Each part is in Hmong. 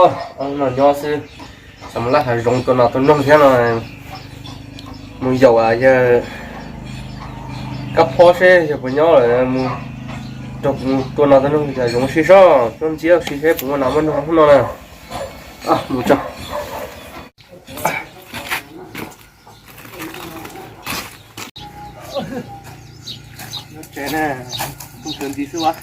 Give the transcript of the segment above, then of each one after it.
Ob hnub no nyob xwb, xyov mus laij hav zoov tua nas tua noog thiab no. Mus yaum yawg Kab Phob seb yog puas nyob lawm, mus rau mus tua nas tua noog hav zoov si sob, tsob ntxiab si seb puas muaj nas muaj noog hnub no na. Mus tso. Nyob tsev na, kuj sawv ntxov xwb as.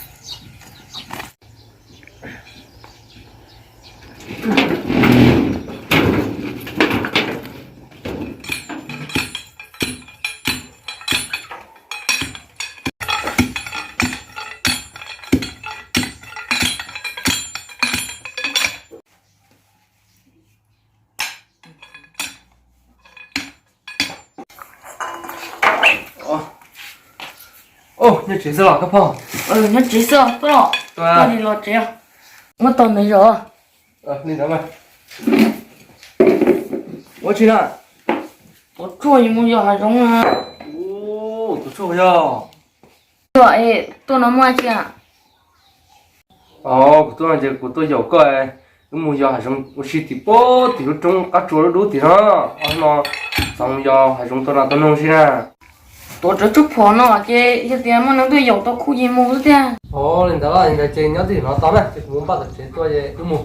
Nyob tsev xwb los Kab Phob? Nyob tsev xwb os, tuaj los, tuaj los tsev os. Muab tau ntawd zos. Li ntawd mas. Ua tsi na? Tuav tshuaj mus yos hav zoov na. Tuav tshuaj yog. Tuaj, tuaj no muaj tsi? Kuv tuaj ces kuv tuaj yaum koj, wb mus yos hav zoov ua si tim pob tim lub roob qab tsua dub dub tim no. Ob hnub no xav mus yos hav zoov tua nas tua noog si na. Tuav tshuaj phom no ces yog tias muaj neeg tuaj yaum tau kuj yeej mus xwb tiag. Li ntawd, li ntawd ces nyob twj ywm no tau na, ces kuv mus npaj tom tsev tuaj es wb mus.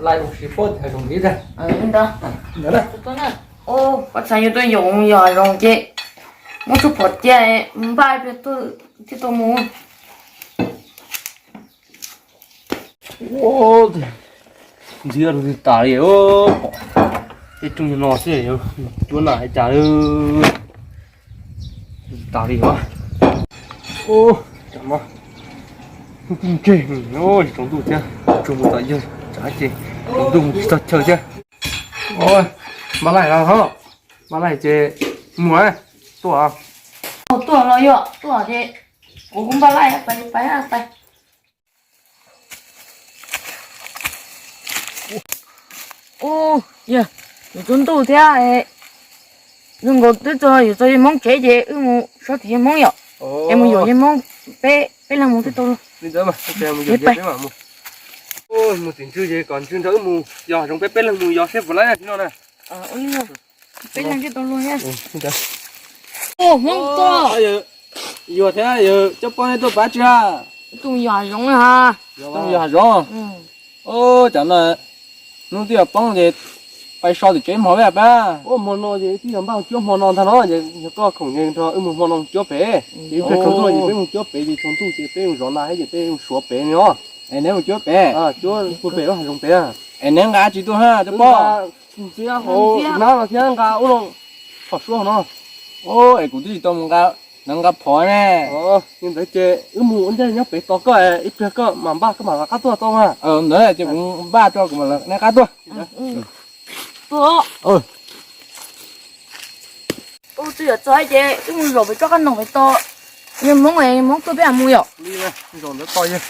Laij ua si pob tim hav zoov ntxiv tiag. Li ntawd. Ua, koj txhais yuav tuaj yaum yos hav zoov ces muab tshuaj phom cia npaj ib pliag tuaj thiaj tau mus. Ntxhiab rau twg tas li, pom tej rooj no xwb, cuab nas li cas tas li os. Tam no kuj ntseg, tsaus ntuj thiab, tsuag mus tom yawg tsav ces tsaus ntuj mus tsis txog chaw thiab. Npaj laij los, npaj laij ces mus, tuaj. Tuaj los yog tuaj ces kuv kuj npaj laij, pais pais pais. Ub, yog yuav tsaus ntuj thiab, zoo nkaus twb txog yuav txog yawg Hmoob tsev ces wb mus sab tim yawg Hmoob yom, es mus yaum yawg Hmoob peb, peb leeg mus twb tau. Mus tim ntswg ces kom ntswg nrog wb mus yos hav zoov, peb peb leeg mus yos seb puas laij no na. Peb leeg thiaj tau luag thiab. Hmoob tuaj. Yog thiab, yawg Coj Poj nej tuaj pab tsi a? Tuaj yos hav zoov na. Tuaj yos hav zoov. Cov no hnub twb yuav poob ces pais so tim tsev hmo peb pab. Ua hmo no ces twb yog npaj cuab hmo no ntag no, ces yog koj khoom ces nrog wb mus hmo no mus cuab pem. Ces ib pliag tsaus ntuj ces peb mus cuab pem, ces tsaus ntuj ces peb mus zov nas thiab ces peb mus suav pem no. Es neb mus cuab pem? Cuab puag pem lub hav zoov pem. Es neb nqa tsi tuaj na Coj Poj? Nqa ntxiab hauv nab no thiab nqa ub no, phom suab hauv no. Es kuv twb tsis tau mus nqa, nqa phom ne. Li ntawd ces wb mus ua ntej nyob pem tos koj, ib pliag koj mam npaj koj mam lawv qab tuaj tau mas. Ntawd ces kuv npaj tso kuv mam lawv neb qab tuaj. Tus twg yuav txog ces wb mus zaum pem tsob qab noog pem tos. Yog Hmoob, Hmoob tuaj peb mam mus yom. Zaum ntawd tos yawg.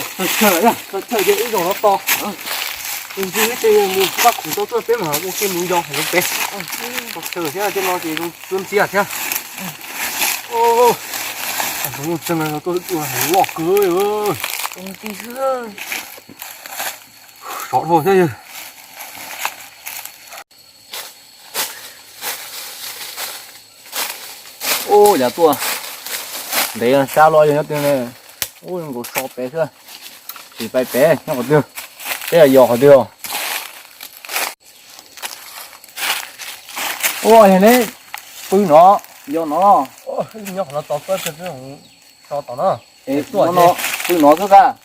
Txog chaw, txog chaw ces wb zaum no tos. Tus ntxwg ib tse mus npaj khoom tau tuaj peb mam ua ke mus yos hav zoov pem. Txog chaw thiab, tej no ces zoo cuab ntxiab thiab. Hav zoov tseeg no tuaj ua hav zoov loj kawg. Sov dhau thiab yawg. Ub, yav tuaj ntev sab los yog nyob twg ne. Ub, zoo nkaus so pem xwb. Tsis pais pem, nyob qhov twg? Peb yog qhov twg os? Ua yog neb pw no, yos no los? Nyob qhov no tos peb, so tom no. Tuaj no, pw no xwb kab.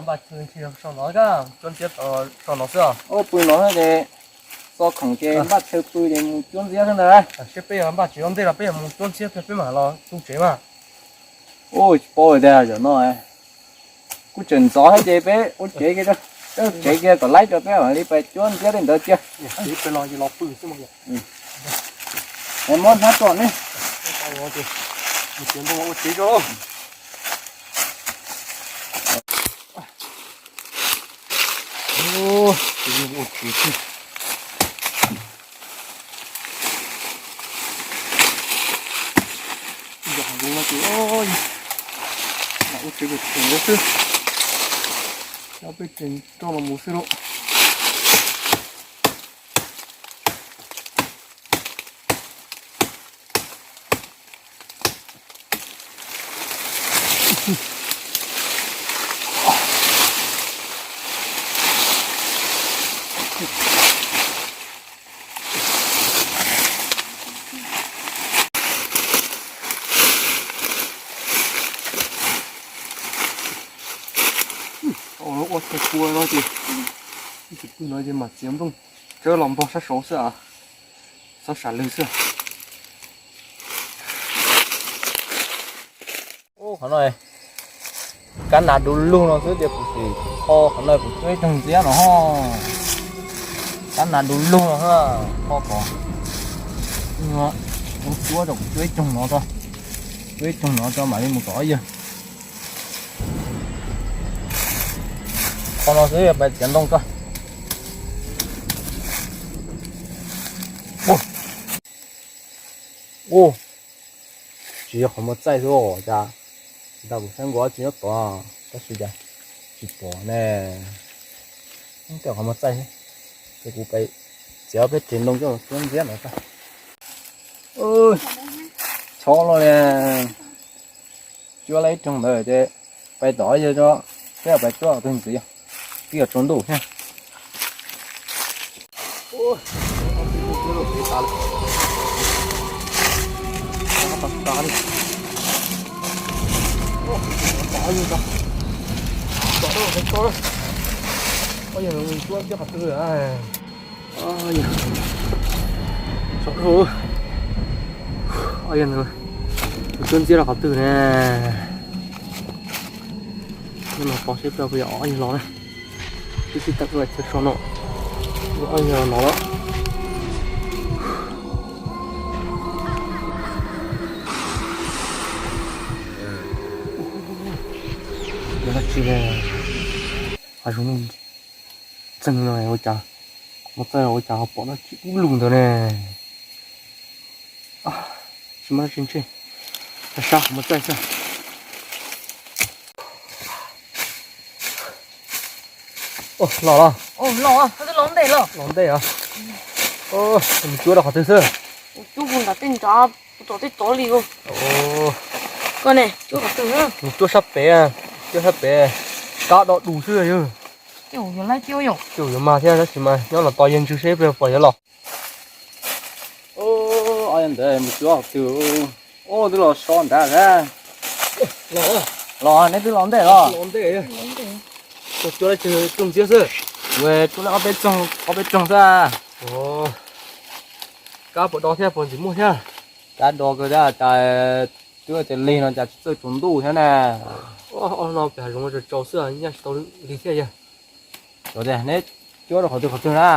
Npaj so no xwb. Pw no xwb ces Txo khoom ces npaj chaw pw ces mus cuab ntxiab xwb ntag. Seb peb yog npaj tsis tau ntej los peb yuav mus cuab ntxiab peb mam los tu tsev mas. Ua tsis paub tiag zaum no. Kuj tseem ntxov thiab ces peb ua tsev kiag, peb ua tsev kiag kom laib rau peb mam li pais cuab ntxiab tej ntawd cia. Muab hnab tso ne. Ua tsev tso. Ua tsev kom tseem xwb, coj peb tseem roj los mus xwb lauj. Ua tshais kua no ces, ib tsis pw no ces mam txiav nplooj tsawb los npog sab saud xwb, txhob sam lwg xwb. Qhov no kab nas du lug no xwb tias kuv tsis kho, qhov no kuv cuab ib rooj ntxiab no. Kab nas du lug no, kho kom, kuv cuab rau, kuv cuab ib rooj no, cuab ib rooj no rau mam li mus tom ob yawg. Qhov no xwb pais txiav ntoo tso. Ua, tsis yog qhov muag txaij xwb os cas. Tsis tas kuv saib nkaus tsis nyob tod, tab sis cas tsis pom ne. Tej qhov muag txaij, ces kuv pais txiav peb reg ntoo coj los cuab ntxiab no. Chob los li, cuab lawm ib rooj ntawd ces pais tom yawg tso, peb pais cuab tus ntxiv, twb yuav tsaus ntuj thiab. Cuab ntxiab rau qhov twg ne? Mas pom seb puas yog ob yawg los na. Twb sib tawm tuaj chaw so no, ob yawg no lawm. Yog dab tsi ne? Hav zoov txeeg no ua cas, muaj txaij ua cas ho pom dab tsi ub lug ntawd ne? Tsis muaj dab tsi ntshe, sab sab qhov muag txaij xwb. Los los. Los ntej los. Los ntej os. Mus cuab rau qhov twg xwb? Cuab puag nram tej nrad, puag tom tej tod li. Koj ne, cuab qhov twg? Mus cuab sab pem, cuab sab pem, kab do dus xwb yog. Ces yuav mag thiab tab sis mas nyob los tos yawg ntswg seb puas yuav los. Ntawd mus cuab qhov twg? Twb los so nrad thiab. Los, neb twb los ntej los? Cuab tau ob peb rooj, ob peb rooj xwb. Kab puas do thiab, puas ntxim muaj thiab? Kab do kawg thiab, cas twb tias lig no cas tsis txawj tsaus ntuj thiab na. No pem hav zoov tsaus tsaus xwb, nyaj tsis tau lig thiab yog. Neb cuab rau qhov twg qhov twg na?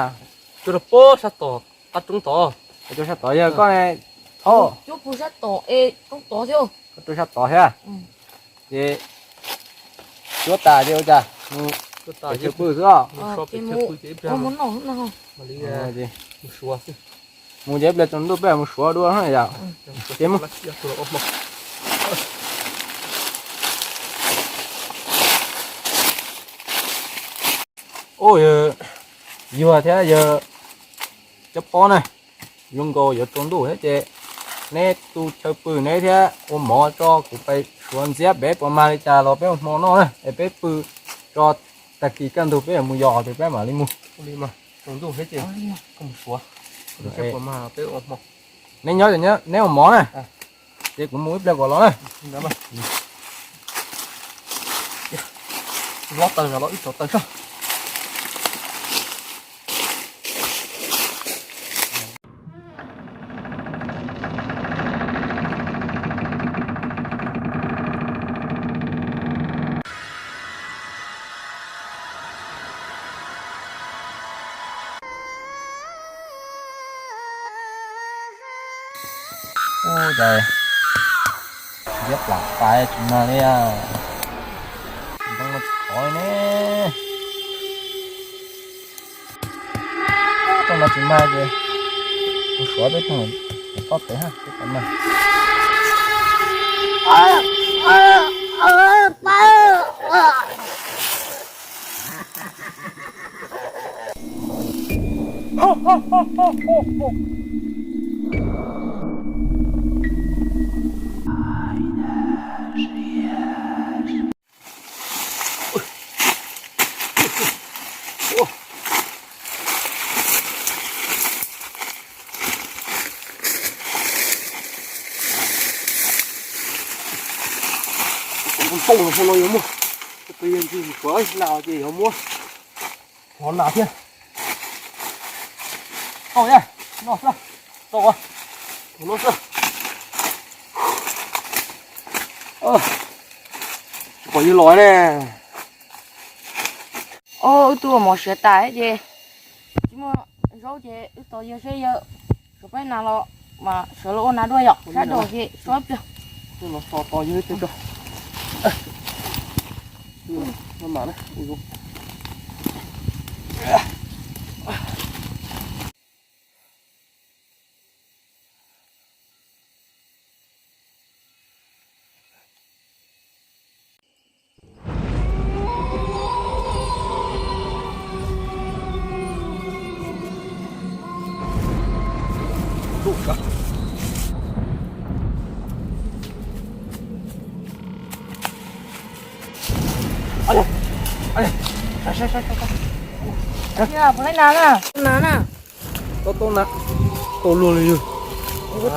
Cuab rau pob sab tom qab roob tod. Cuab sab tod yog koj ne. Cuab puag sab tom es roob tod thiab. Koj cuab sab tod thiab. Ces cuab tas ces ua cas mus pem chaw pw xwb os. Mus ces ib pliag tsaus ntuj peb mus suav dua yom. Ces mus. Ua, yuag thiab yawg cov pob na, zoo nkaus yuav tsaus ntuj thiab ces neb tu chaw pw neb thiab ua mov tso, kuv pais suav ntxiab peb puas mag li cas los peb ua hmo noj na, es peb pw tso, tag kis kaj ntug peb yuav mus yos ces peb mam li mus. Neb nyob neb ua mov na, ces kuv mus ib pliag kom los na. Lob taws los ib tsaus taws soj. Ub, cas ziab plam pais tsis mag li, ntoo no tsis khov li ne. Ub, ntoo no tsis mag ces kuv suav peb tug pob pem hab, peb tau mag. Ntoo no yuav muab, na ces yuav muab hov na thiab. Tau na, no xwb, tau no xwb. Tsis pom yawg los ne. Wb twb ua mov siav tas ces tsis muaj zaub ces wb tos yawg seb yawg sawv peb nas los mas sawv los ua nas dua yom, sab dua ces sawv peb. Puas laib nas na? Nas na. Tau tau na, tau luag li yog.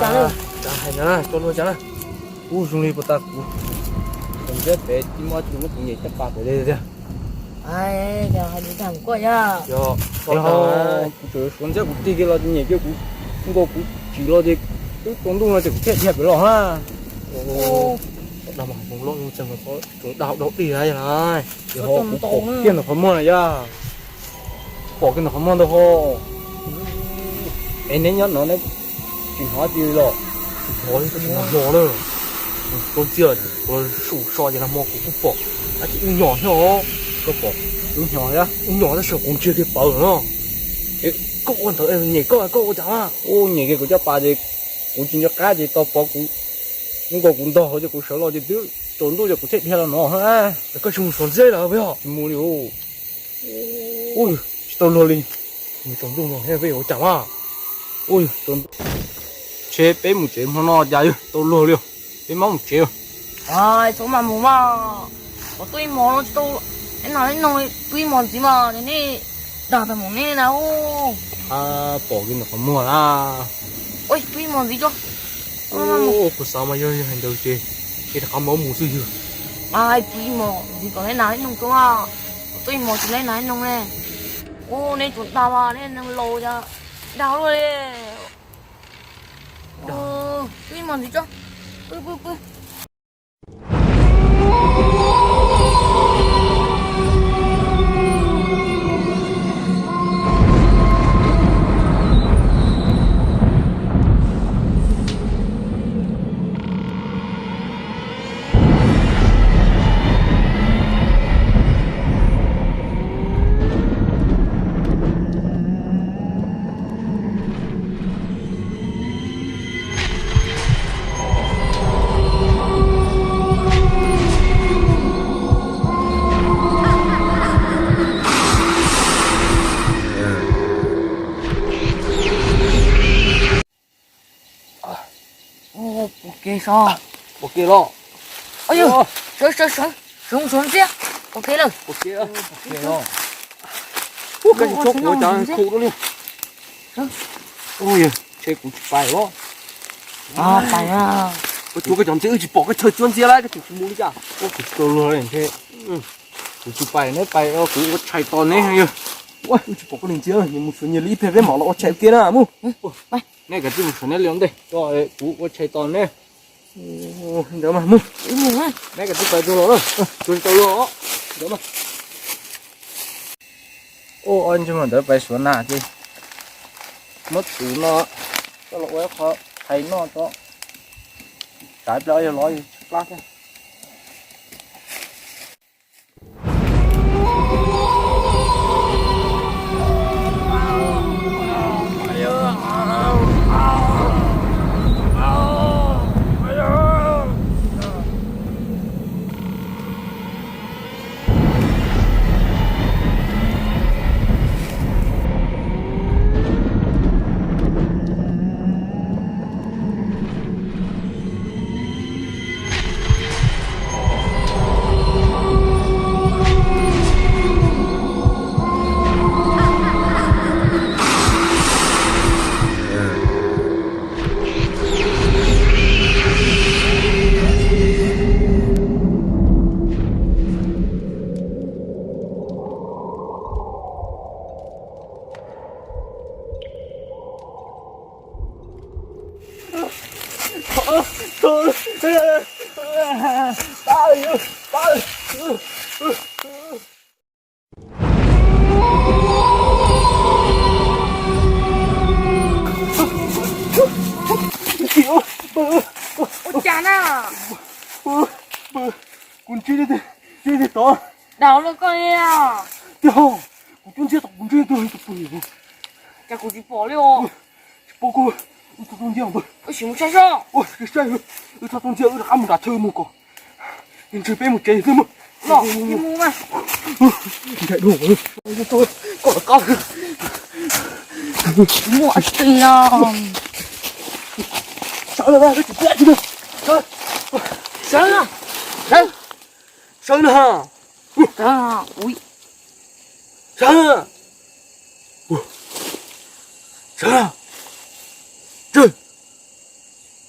Hais na, tau luag cas na. Ub, zoo li puas tas kuv, kuv ntiab pem tsis muaj, tsis muab kuv nyem caj pas pem li tiag. Yog, kuv tseem suav ntiab kuv tig kiag los nyem kiag kuv, nkaus kuv tsim los ces twb tsaus ntuj no ces kuv thiaj dhia pem los hab. Dag mas hauv loj tseem tsoom dag dau dig na yog na. Ces ho kuv pom kiag ntawm qhov muag na yog. Pom kiag ntawm qhov muag ntawd ho. Es neb nyob no neb tsis hnov dab tsi los? Tsis hnov li, tsis hnov hlo lawm. Koj ntsia los su so ces nag hmo kuv kuj pom dab tsi ub nyos thiab os. Koj pom ub nyos thiab? Ub nyos tab sis kuv ntsia kiag pawv no. Koj ua ntawd nyem koj, koj ua cas? Ub, nyem kiag kuv caj pas ces kuv tsis nco qab ces tau pov kuv, nkaus kuv ntog hauv ces kuv sawv los ces twb tsaus ntuj ces kuv thiaj dhia los no. Koj tsis mus suav ntiab lawm puas yog? Tsis mus li. Ub, tsis tau luag li. Tsaus ntuj no thiab peb yuav ua cas mas. Ub, tsaus ntuj. Ntshe peb mus tsev hmo no cas yog tau luag li. Peb mam mus tsev. Txhob mam mus mas, kuv tuaj ib hmos no tsis tau, ib no ib no pw ib hmos ntxiv mas nej dag tag mus nej na. Pom kiag ntawm qhov muag na. Pw ib hmos ntxiv tso. Kuv xav mas yog hais ntawd ces, ces rov qab mus mus xwb yog. Pw ib hmos ntxiv kom nej nas ib noog tso. Kuv tuaj ib hmos tsis nej nas ib noog ne. Ub, nej tsuas dag mas nej neeg laus cas dag luaj li. Pw ib hmos ntxiv tso. Pw pw pw. Pom kev so. Pom kev los. Sawv sawv sawv, sawv ntxiv, pom kev lawm. Ub, koj tsis txhob kuv cov khu dua li. Ntshe kuv tsis pais los. Koj tsuav koj cov ntxiab, wb tsis pom koj chaw tsuab ntxiab lawm koj tseem tsis mus li cas. Kuv tsis tau luag ntshe. Kuv tsis pais, neb pais, kuv ua tshais tos neb yog. Wb tsis pom koj li ntxiab, nyias mus suav nyias li, ib pliag peb mam los ua tshais ua ke na, mus. Neb kav tsij mus suav neb li ntej, kuv ua tshais tos neb. Ntawd mas mus, neb kav tsij pais tsuag los, tsuag tsis tau luag os. Ntawd mas. Ua ob ntsej muag ntawd pais suav nas ces muab tus no coj los ua ib qho tshais noj tso. Ib pliag yog los tshaib plab thiab. Ua cas na? Kuv ntsib, ntsib tod. Dam los koj li. Tiag, kuv twb ntsia tau, kuv ntsib tus pw. Cas kuv tsis pom li os. Tsis pom kuj, wb txhob txhob ntsia ntawd. Wb sim mus saib seb. Ua, saib, wb txhob txhob ntsia, wb rov qab mus nram chaw mus kom ntshe peb mus tsev xwb mas. Los mus mas. Ntshe dua koj los koj. Muaj tsis no. Sawv los, sawv na. Sawv na. Sawv na. Sawv na. Tsw.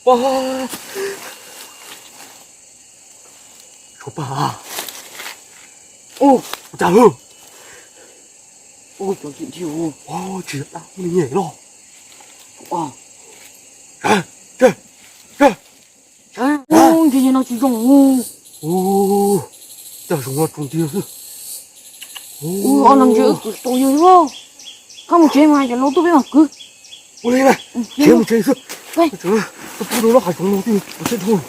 Pab. Suav pab. Ua cas hwj. Ua cov tsis dhia. Tsis yog dab li nyem los. Sawv, sawv, sawv. Ntshe yog no tsis zoo. Cas zoo no tsaus ntiag xwb. Ua no ntshe wb kwv tau yawg loj. Koj mus tsev mas cov laus tuaj peb mam kwv. Ua li na, tsev mus tsev xwb. Tsev, koj pub rau lub hav zoov no twb teb dhau.